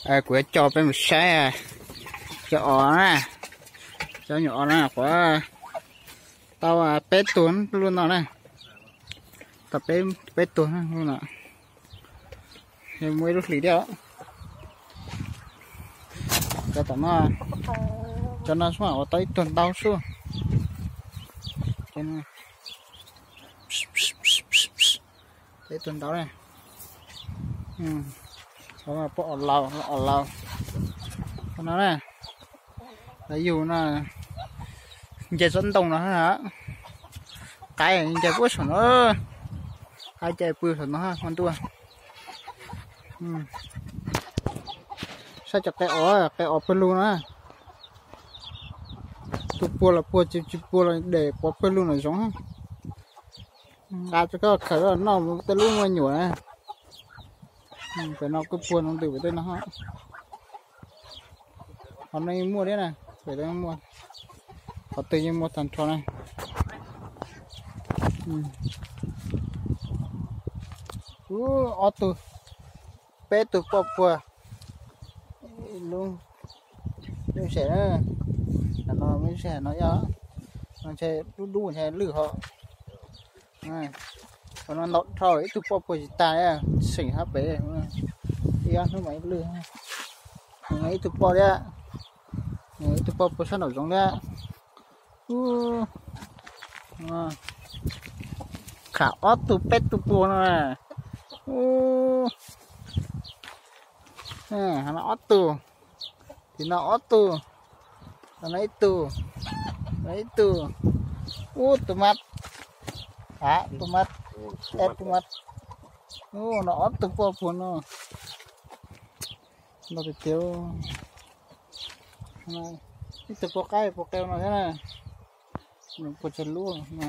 Kuv yuav coj peb mus saib cov os na, cov nyuam os na, qhuav tau peb tug lub no na, tau peb tug lub no. Muaj ib lub hlis thiab. Cov tom no, cov no xwb mas ua tau ib tug ntau xwb. Ib tug ntau na. Poj os laus, os laus no na. Lawv yug no, nce tsob ntoo no, qaib nce puag saum no, qaib nce pw saum no hmo ntuj. Saib cov qe os, qe os pawg lug na. Tus puag los puag, tsis, tsis puag los des pov pawg lug no zoov. Nqa rov qab khawm noj tej lub muaj nyuam na. Pem no kuj puag no ntws pem tej no. Qhov no yeej muaj thiab na, pem no muaj, qhov twg yeej muaj tag nrho na. Ub, ob tug, peb tug poj puag. Lub, lub xes na, no lub xes no yog, no ntshe dub dub ntshe lwj ho. Qhov no ntau dhau, ib tug poj puag tsis tag, xeem hab pem. Ib ob hnub mas ib lwj, ib tug poj thiab, ib tug poj puag sab nraum zoov thiab. Kham ob tug peb tug puag no. Ub, no ob tug, tim no ob tug, no ib tug, no ib tug. Ub, tus mab, tus mab, tus mab. Ub, no ob tug poj puag no. Ntau tiag tiag. Ib tug poj qaib poj qe no thiab na. Puag tsawg lub no.